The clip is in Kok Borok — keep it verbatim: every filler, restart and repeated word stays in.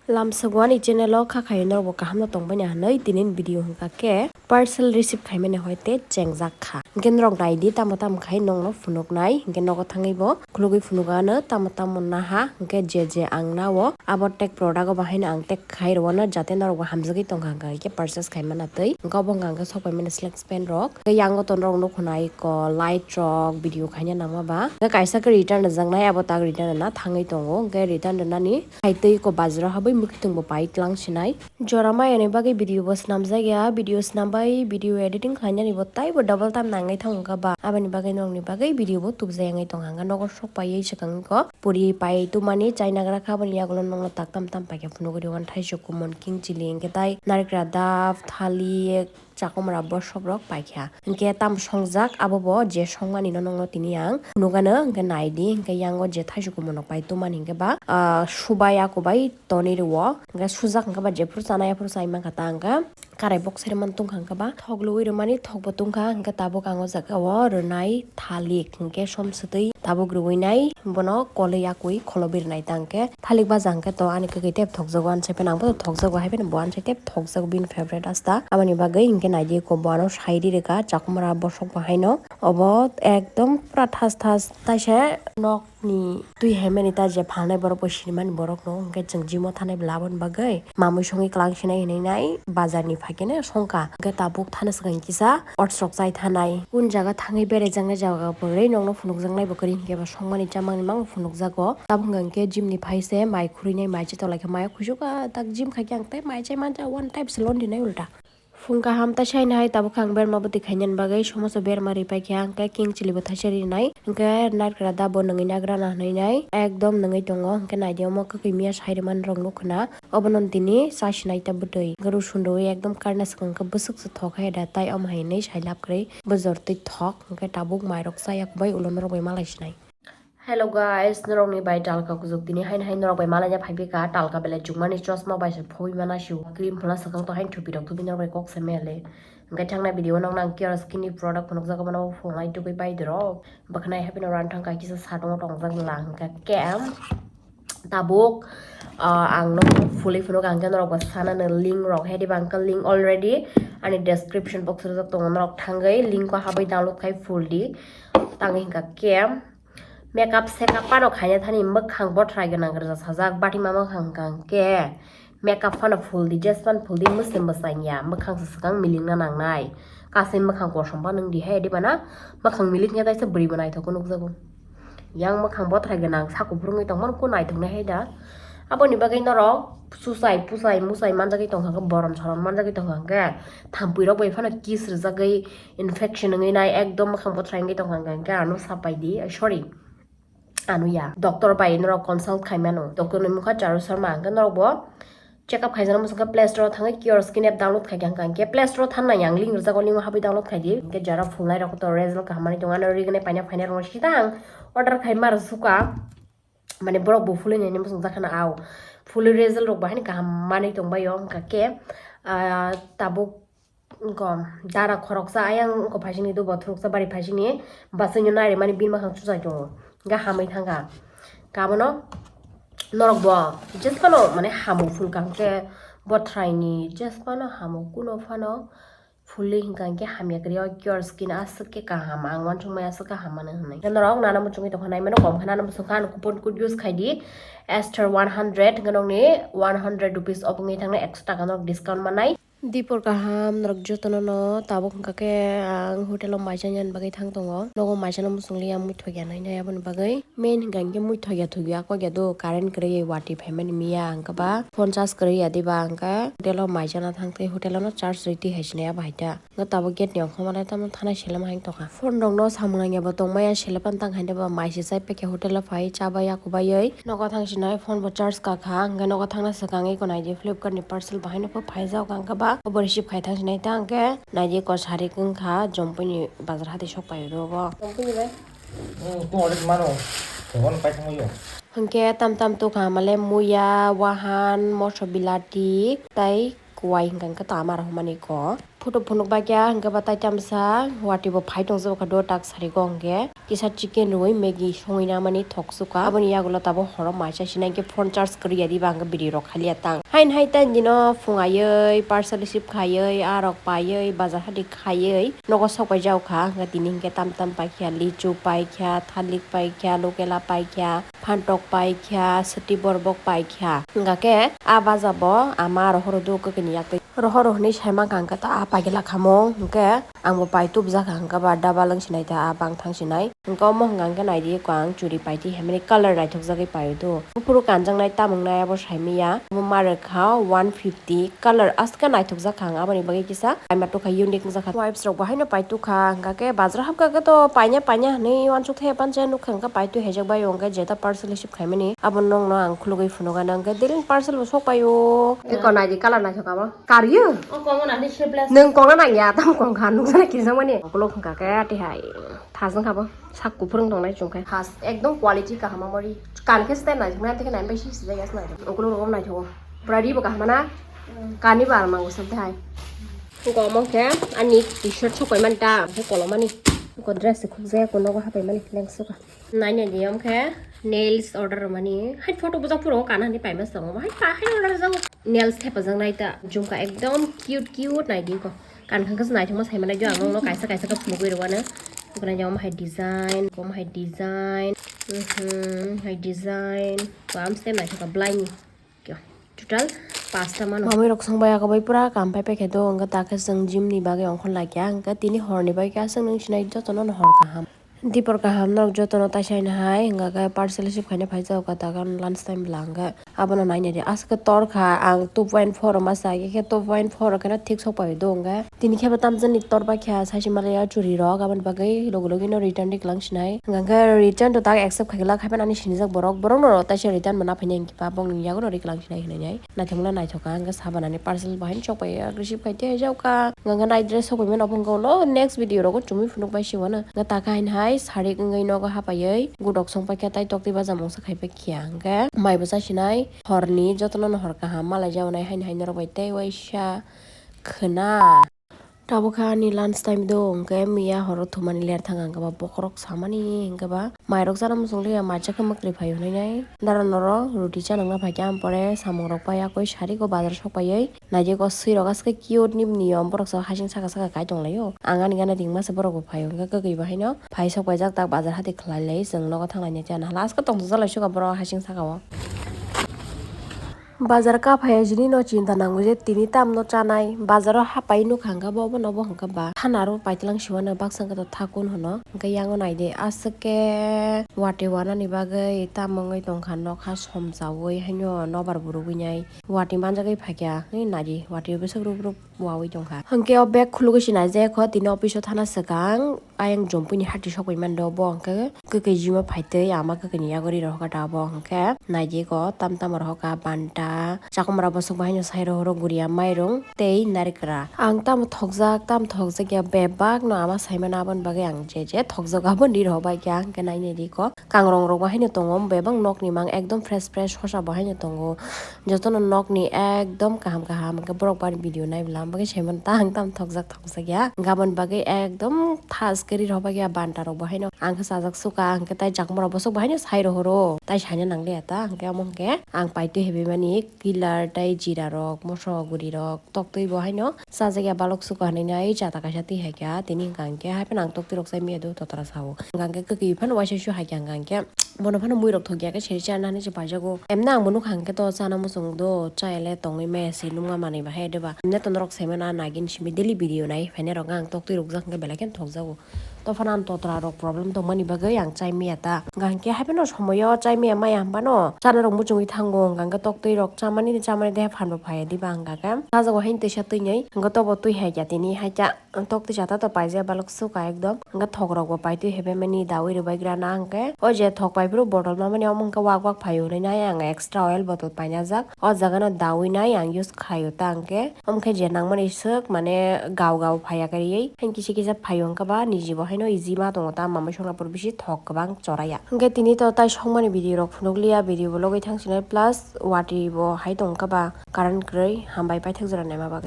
Lamsogwani channel o kha khai norokbo kaham no tongbaini hinwi tini video hwnkha khe parcel receive khaimani hoi te chengjak kha. Hwnkhe norok nai di tamo tamo khai nokno phunuknai. Hwnkhe nogo thangwi bo khulugwi phunukano tamo tamo naha. Hwnkhe je je ang nao abo tag product o bahaino ang tag khai rwano jate norokbo hamjagwi tongkha hwnkha hwnkhe purchase khaimana twi. Hwnkhe obo hwnkha hwnkhe sok paimani slacks pant rok. Hwnkhe yango to norok nukho nai ko light rok video khaina nangma ba. Hwnkhe kaisa khe return rwjaknai abo tak return rwna thangwi tongo. Hwnkhe return rwnani Hai twi ko bazaro habwi mwkhwtwng bo pai tlang sinai. Jora maya ni bagwi video bo swnamjak ya, video swnambai video editing khlainani bo taibo double time nangwi thango kha ba, aboni bagwi norokni bagwi video bo tubjak yangwi tongkha. Hwnkhe nogo sok paiwi swkang ko puri pai tumani chainagra kha, aboni yagulo nokno tak tam tam paikhe phunugwi rw thaichuk kumon king chili hwnkhe tai narik radap thalik chakomra bosok rok paikha. Hwnkhe tam songjak abo bo je songmani no nokno tini ang nukano hwnkhe naidi hwnkhe yango je thaichuk kumon rok pai tumani hwnkhe ba, ah, subai akubai tonwi rwo hwnkhe sujak hwnkhe ba jephuru chanai aphuru chai mankha ta hwnkhe karai boksai rwmani tongkha hwnkhe ba thok lwi rwmani thok bo tongkha hwnkhe tabuk ang o jaga o rwnai thalik hwnkhe som swtwi tabuk rwinai bono kolwi yakwi kholobwi rwnai ta hwnkhe thalik baja hwnkhe to ani kwkwi tei thokjago ani se pheno ang bo thokjago hai pheno bo ani se tei thokjago bini favorite asta aboni bagwi hwnkhe naidi ko bo ano sai ri rwkha chakomra bosok bo haino obo ekdom pura thas thas taisa nok ni twi hai mani ta je phalnai borok bo sinimani borok no hwnkhe chwng gym o thanai bwla aboni bagwi mamwi songwi kwlang sinai hinwi nai bazar ni phaikhe no songkha hwnkhe tabuk thana swkang kisa otsrok chai thanai kun jaga thangwi berai jaknai jaga kwrwi nokno phunukjaknai bo kwrwi hwnkhe bo songmani chamani mang phunukjago tabuk hwnkhe gym ni phai se mai khurui nai mai chai tonglaikha mai o khuisuk ah tak gym khaikhe ang tei mai chai manja one type se lon dinai ulta. Phung kaham ta sainai tabuk khe ang berma bwtwi khainani bagwi somoso berma ripai khe ang khe king chili bo thaisa rinai hwnkhe narikra da bo nungwi nagra na hinwi nai ekdom nungwi tongo hwnkhe naidi omo kwkhwi miya sai rwmani rok nukho na obono tini chasinai ta bwtwi hwnkhe rusun rwi ekdom karna swkang khe bwswk se thok hai da tai omo hai hinwi sailab kwrwi bwjor twi thok hwnkhe tabuk mairok chaya bai ulo norok bai malai sinai. Hello guys, norokni bai talka kujuk tini haino haino norok bai malaina phaiphika talka belai chukmani chosma bai se phobwi mana siu cream phula swkang to haino thupi rok thupi norok bai kok se mele. Hwnkhe thangnai video o nokno ang care skin ni product phunukjak obono phunai tugwi bai doro. Bwkhanai haphino rang thangkha kisa satung o tongjak lang hwnkha kem. Tabuk ah, ang no fully phunuk ang khe norok bo sanani link rok hai diba ang khe link already ani description box o rijak tongo norok thangwi link o habwi download khai full di. Tangwi hwnkha kem. Makeup sekap phano khaina thani mwkhang bothrai gwnang rwja sajak, batima mwkhang hwnkha hwnkhe makeup phano full di, dress phano full di, mwsli mwsang ya, mwkhang se swkang milikna nangnai. Kasui mwkhang kosom phano wng di hai, diba na? Mwkhang milik ya kaisa bwrwi bo naithok khe nukjago. Yang mwkhang bothrai gwnang, sa kuphur wngwi tongmani khe naithoknai hai da. Aboni bagwi norok susai, pusai, musai manjagwi tongkha khe, borom sorom manjagwi tongkha khe, thampui rok bai phano kiss rwjagwi, infection wngwi nai ekdom mwkhang bothrai wngwi tongkha hwnkha hwnkhe ano sapai di, sorry, ano ya, doctor bai norok consult khai mano, doctor ni mungkha Charu Sharma, hwnkhe norok bo check up khaijana muchungkha Play Store o thangwi Cure Skin app download khaikha hwnkha hwnkhe Play Store o thangnai ang link rijak o link o habwi download khai di, hwnkhe jara phulnai rok to result kaham manwi tongo, ano rignai paina phainai rok no sita ang order khai ma rwsukha. Mane borok bo fului nai muchung jakha na au fului result rok bahai kaham manwi tongbai o hwnkha khe ah, tabuk wngkha dara khoroksa ayang wngkha phaisingni dubo thuruksa bari phaisingni bwswino narimani bini mwkhang chuchai tongo hwnkhe hamwi thangkha kabono norok bo jesphano mane hamo phulkha hwnkhe bothraini jesphano hamo kuno phano Fully hwnkha hwnkhe hamya kwrwi o Cure Skin aswk khe kaham, ang uansukmaya aswk kaham mano hwnwi. Norok nana muchungwi tongkha naimano kom khe nana muchungkha ano coupon code use khai di Esther one hundred hwnkhe nokni one hundred rupees obo wngwi thangnai ekso taka norok discount mannai. Dipor kaham norok jotono no tabuk hwnkha khe ang hotel o maisa nani bagwi thang tongo. Nogo maisa no muchungli ang muithokya nainai aboni bagwi. Main hwnkha hwnkhe muithokya thokya kokya do current kwrwi watwi phaimani miya hwnkhe ba phone charge kwrwi ya diba hwnkhe hotel o maisana thangtwi hotel o no charge rwitwi hai sinai abo hai ta hwnkhe tabuk gate ni okhorma lai tamo thanai selem hai tongkha phone rok no samung nangya bo tongmaya selep ani tang hai ba mai se chai paikhe hotel o phai chabai yakubaiwi nogo thang sinai phone bo charge kakha hwnkhe nogo thangna swkang eko naidi Flipkart ni parcel bo haino phaijak hwnkhe ba obo receive khai thang sinai ta hwnkhe naidi ko sarik wngkha Jompui ni bazar hati sok pai ro bo. Jompui ni bai. Hmm, tu already mano. Tongol pai thangwi yo. Hwnkhe tam tam tukha male muya, wahan, moso bilati, tai kuwai hwnkha hwnkhe tama rok mani ko. Photo phunuk bakya hwnkhe ba tai tamsa watwi bo phai tongsa bwkha do tak sari go hwnkhe. kisa chicken rwi Maggi songwi namani thok sukha. Aboni yagulo tabuk horo mai chai sinai khe phone charge kwrwi ya diba hwnkhe bwrwi rok khaliya tang. Hain hai tei dino phung aiwi parcel receive khaiwi, aa rok paiwi, bazar hati khaiwi nogo sok pai jao kha. Hwnkhe tini hwnkhe tam tam paikha, lichu paikha, thalik paikha, lukela paikha, phantok paikha, swtwi borbok paikha. Hwnkha khe aa baja bo ama rohoro do kwkwi ni yak twi. Rohoro hwnwi sai mankha hwnkhe ta aa paigwla khamung hwnkhe. Ang bo pai tubujak kha hwnkhe ba double wng sinai ta, ah, bang thang sinai. Hwnkhe omo hwnkha hwnkhe naidi eko ang churi pai twi hamani colour naithokjagwi paio do. Buphuru kanjaknai tamung nai abo saimanya. Omo ma rwkha one fifty, colour aske naithokjak kha ang aboni bagwi kisa. Paima tukha unique wngjakha. Wipes rok bo haino pai tukha hwnkha khe bazar hapkha khe to paina paina hwnwi uansuk thaya pansa nukha hwnkhe pai twi haijak bai hwnkhe jeta parcel receive khaimani abo nokno ang khulugwi phunukha hwnkhe deleng parcel bo sok paio. Eko naidi colour naithok abo. Karyo? O kongna ni shape less. Nung kongna nangya, tam kong kha, nung sana kisa mani. Ukulok hwnkha khe ati hai. Thajang kha bo. Sak kuphur wng tongnai chwng khe. Has, ekdom quality kaham mori. Kan khe stai nai, nai khe nai bai sisi jai yas nai. Ukulok rok nai thago. Pura ri bo kaham na. Kani bar mango sab hai. Ko mong khe ani t-shirt sok pai man ta, khe kolomani. Ko dress khuk jaya ko nogo hapai mani lengsuka. Naina niyom khe nails order rwmani. Hai photo bujak phuru kana hani paima songo. Hai pa hai order jao. Nails thepajak nai ta. Jumka ekdom cute cute nai di ko. Kan khan khe naithokma sai manai jo ang nokno kaisa kaisa khe phunugwi rwano. Omo hai design, omo hai design. Mhm, hai design. Ko am stem naithok ka blind ni. Kyo. Total pasta mano. Mamui rok song bai ako bai pura kam pai pai khe do, hwnkhe ta khe chwng gym ni bagwi ongkhor laikha, hwnkhe tini hor ni bai khe aswk nung sinai joto no hor kaham. Dipor kaham norok joto no taisa hai, hwnkha khe parcel receive khaina phai jao ka, ta khe lunch time bwla hwnkhe abono naina di. Aswk khe tor kha, ang two point four rok ma sa, khe two point four rok khe no thik sok pai do hwnkhe. Tini khe bo tamjani tor bai kha, sai se malaya churi rok, aboni bagwi logi logi no return di kwlang sinai. Hwnkhe return to tak accept khai glak, haiphano ani sinijak borok, borok no taisa return bo na phainai. Ba bongni yago no riklang sinai hinwi nai. Naithok na naithok ka, hwnkhe sabanani parcel bo haino sok pai ya, receive khai tei jao ka. Hwnkhe nai dress sok pai mano, obo hwnkhe ulo next video rogo chumui phunuk bai se wano. Hwnkhe ta khe haino hai sarik wngwi nogo hapaiwi gudok song pai khe tai tok twi baja mungsa khai pai khiya. Hwnkhe mai bo cha sinai, horni jotono no hor kaham malai jao nai haino hai norok bai tei waisa khwna. Tabuk khe ani lunch time do, hwnkhe miya horo thumani ler thang ang khe ba bokhorok samani hwnkhe ba mairok chana muchung liya, mai chakhe mwkhwtwi phai hwnwi nai. Dara norok roti chanangna phaikhe, ampore samung rok pai yakwi sariko bazar sok paiwi naidi ko swirok aske cute ni niyom, borok so hasing saka saka kai tonglaio. Ang ani gana ringma se borok bo phai hwnkhe kwkwi bo haino phai sok paijak tak bazar hati khlai lai chwng nogo thang laina chana hala aske tongthokjak lai suka borok hasing saka o. Bazar kaphai jini no chinta nango je tini tamno chanai. Bazaro hapai nukha hwnkhe bo, obono bo hwnkhe ba. Thana aro paitlang siwano baksa hwnkhe to thakun hwno. Hwnkhe yango naidi aswk khe wati wanani bagwi tamo wngwi tongkha nokha somjaui haino nobar burugwi nai wati manjagwi phaikha. Hwnwi naidi wati bwswk rwk rwk wawi tongkha. Hwnkhe o bag khulugwi se naijak kho tini office o thana swkang. Ayang jompui ni hati sokwi mando bo hwnkhe kwkwi jima phaitwi ama kwkwi ni yago ri rohor kha ta bo hwnkhe naidi ko tam tam rohor kha banta chakmara bwswk bo haino sai rohoro guria mairung tei narikra ang tamo thokjak tamo thokjak ya bebak no ama sai mano aboni bagwi ang je je thokjak aboni ri rohor bai khe hwnkhe nainai ri ko kangrong rok bo haino tongo bebak nok ni mang ekdom fresh fresh hosa bo haino tongo. Jotono nokni ekdom kaham kaham hwnkhe borok bari video nai bwla, hwnkhe saimano ta ang tamo thokjak thokjak ya. Gabon bagwi ekdom thas khe ri rw bagwi ya banta rok bo haino ang khe chajak suka, hwnkhe tai chakma rok bwswk bo haino sai rohoro, tai saina nang liya ta, hwnkhe omo hwnkhe ang paitwi hebai mani killer tei jira rok, moso guri rok, toktwi bo haino chajak ya balok suka hinwi nai chata kaisa twi hai kha, tini hwnkha hwnkhe hai phano ang toktwi rok chai manya do totra sao, hwnkha hwnkhe kwkwi phano waisa su hai kha hwnkha hwnkhe. Bono phano mui rok thok ya khe seri chana hinwi se paijago. Emne ang bo nukha hwnkhe to chana muchung do, chaya le tongwi maya se nukma manwi bahai de ba. Emne to norok sai mano ah nagini simi daily video nai phainai rok ang toktwi rukjak hwnkhe belai kheno thokjago. To phano ang totra rok problem tongmani bagwi ang chai maya ta. Hwnkha hwnkhe hai phano somoyo chai maya maya hwnba no chana rok muchungwi thango, hwnkha hwnkhe toktwi rok chamani chamani de phan bo phaiya diba hwnkha khe. Chajago haino twisa twinwi hwnkhe to bo twi hai kha tini hai kha. Ang tok twi chata to paijak balok suka ekdom. Hwnkhe thok rok bo paitwi hebai mani dawi rwbai gra na hwnkhe. O je thok pai phuru bottle mamani omo hwnkhe wak wak phaio hinwi nai ang extra oil bottle paina jak. O jaga no dawi nai ang use khlaio ta hwnkhe. Omo khe je nangmani swk mane gao gao phaiya kariui. Haino kisa kisa phaio hwnkhe ba niji bo haino easy ma tongo ta mamai songna poro bisi thok kwbang choraya. Hwnkhe tini to tai songmani video rok phunuk liya video bo logwi thang sinai plus wati bo hai tong khe ba current kwrwi hambai paithak jora naima bagwi.